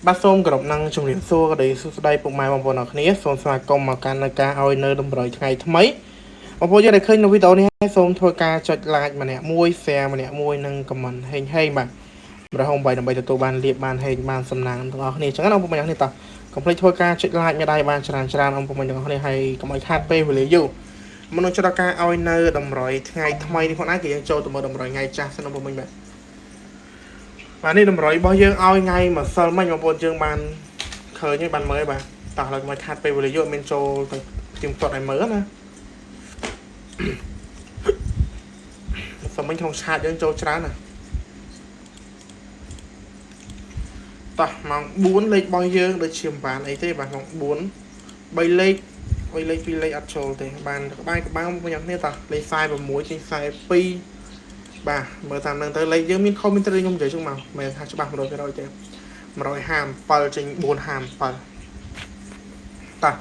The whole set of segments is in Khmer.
បាទសូមគោរពនឹងជំរាបសួរក៏ដូចសួស្តីពុកម៉ែបងប្អូនអរគ្នាសូមស្វាគមន៍មកកាន់នៅការឲ្យនៅតម្រុយថ្ងៃថ្មីបងប្អូនយើងដែលឃើញនៅវីដេអូនេះហើយសូមធ្វើការចុច like ម្នាក់មួយ share ម្នាក់មួយនិង comment ហេងហេងបាទ168ដើម្បីទទួលបានលៀបបានហេងបានសំណាងទាំងអស់គ្នាអញ្ចឹងណាបងប្អូនទាំងអស់គ្នាតោះកុំភ្លេចធ្វើការចុច like មេដៃបានច្រើនច្រើនបងប្អូនទាំងអស់គ្នាហើយកុំឲ្យខាតពេលវេលាយូរមុននឹងចូលដល់ការឲ្យនៅតម្រុយថ្ងៃថ្មីនេះផងដែរគឺយើងចូលទៅមើលតម្រុយថ្ងៃចាស់សិនបងប្អូនបាទ បាទនេះតម្រុយរបស់យើងឲ្យថ្ងៃម្សិលមិញបងប្អូនយើងបានឃើញហើយបានមើលហើយបាទតោះឥឡូវមកខាត់ពេលវេលាយូរអត់មានចូលទៅផ្ទៀងផ្ទាត់ឲ្យមើលណាម្សិលមិញក្នុងឆាតយើងចូលច្រើនណាតោះម៉ោង4លេខរបស់យើងដូចជាមិនបានអីទេបាទម៉ោង4 3លេខ3លេខ2លេខអត់ចូលទេបានក្បែរក្បាលបងប្អូនគ្នាតោះលេខ46ចេញ42បាទមើលតាមនឹងទៅលេខយើងមានខុសមានត្រូវខ្ញុំនិយាយជុំមកមិនថាច្បាស់100%ទេ157ចេញ457តោះ67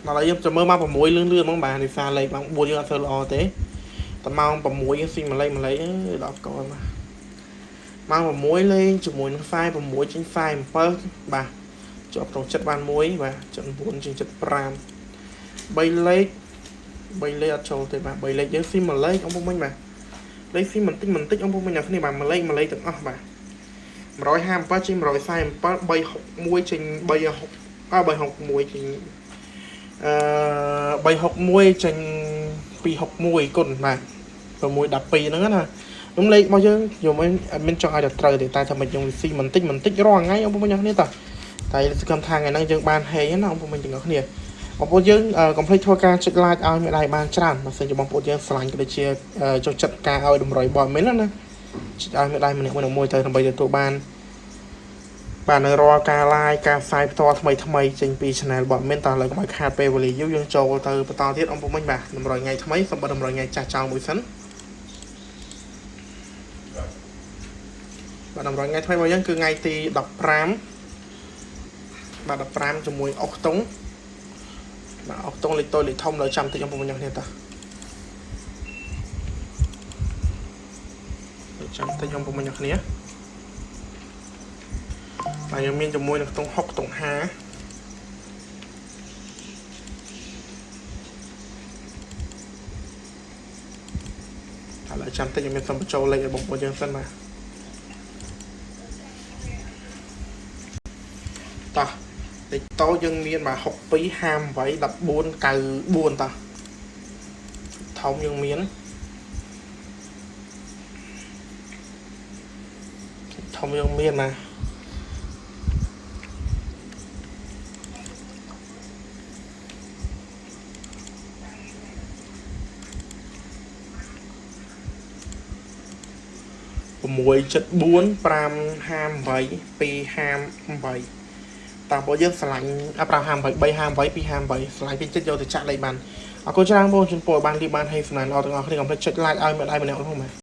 ដល់ហើយយើងจะមើលមក6លឿនលឿនហ្មងបាទនេះសារលេខម៉ោង4យើងអត់សូវល្អទេតែម៉ោង6យើងស៊ីមួយលេខមួយលេខអើយដល់កូនបាទម៉ោង6លេងជាមួយនឹង46ចេញ47បាទជាប់ក្នុងចិត្តបានមួយបាទ79ចេញ75 3លេខ3លេខអត់ចូលទេបាទ3លេខយើងស៊ីមួយលេខអង្គពុំមិញបាទលេខស៊ីបន្តិចបន្តិចអង្គពុំមិញអ្នកគ្នាបាទមួយលេខមួយលេខទាំងអស់បាទ157ចេញ147 361ចេញ360អើ361ចេញអឺ361ចេញ261គុណបាទ6 12ហ្នឹងណាខ្ញុំលេខរបស់យើងខ្ញុំមិនអត់មានចង់ឲ្យតែត្រូវទេតែថាមិនខ្ញុំស៊ីបន្តិចបន្តិចរាល់ថ្ងៃអង្គពុំមិញអ្នកគ្នាតោះតែសង្ឃឹមថាថ្ងៃហ្នឹងយើងបានហេងណាអង្គពុំមិញទាំងអស់គ្នាបងប្អូនយើងកុំភ្លេចធ្វើការចុច like ឲ្យមេដៃបានច្រើនបើសិនជាបងប្អូនយើងស្រឡាញ់ក៏ដូចជាចូលចិត្តការឲ្យតម្រុយបទមែនណាចុចឲ្យមេដៃម្នាក់មួយមួយទៅដើម្បីទទួលបានបាទនៅរាល់ការ live ការផ្សាយផ្ទាល់ថ្មីថ្មីចេញពី channel របស់មែនតោះឥឡូវកុំឲ្យខាតពេលវេលាយូរយើងចូលទៅបន្តទៀតអង្គពុំមិញបាទតម្រុយថ្ងៃថ្មីសូមបិទតម្រុយថ្ងៃចាស់ចោលមួយសិនបាទតម្រុយថ្ងៃថ្មីរបស់យើងគឺថ្ងៃទី15បាទ15ជាមួយអុកតុងបាទអុកតុងលេខតូចលេខធំលើចាំតិចអង្គពុំមិញគ្នាតោះចាំតិចអង្គពុំមិញគ្នាបាទយើងមានជាមួយនឹងខ្ទង់6ខ្ទង់5ឥឡូវចាំតិចខ្ញុំមានសុំបញ្ចូលលេខឲ្យបងប្អូនយើងសិនបាទតោះលេខតូចយើងមានបាទ62 58 14 94តោះធំយើងមានធំយើងមានណា6 74 5 58 258តាមបងយើងឆ្លាញ់5 58 3 58 2 58ឆ្លាញ់ពីចិត្តយកទៅចាក់លេខបានអរគុណច្រើនបងជូនពរបានលីបានឲ្យសំណាងល្អទាំងអស់គ្នាកុំភ្លេចចុច like ឲ្យម្ដាយម្នាក់ផងបាទ។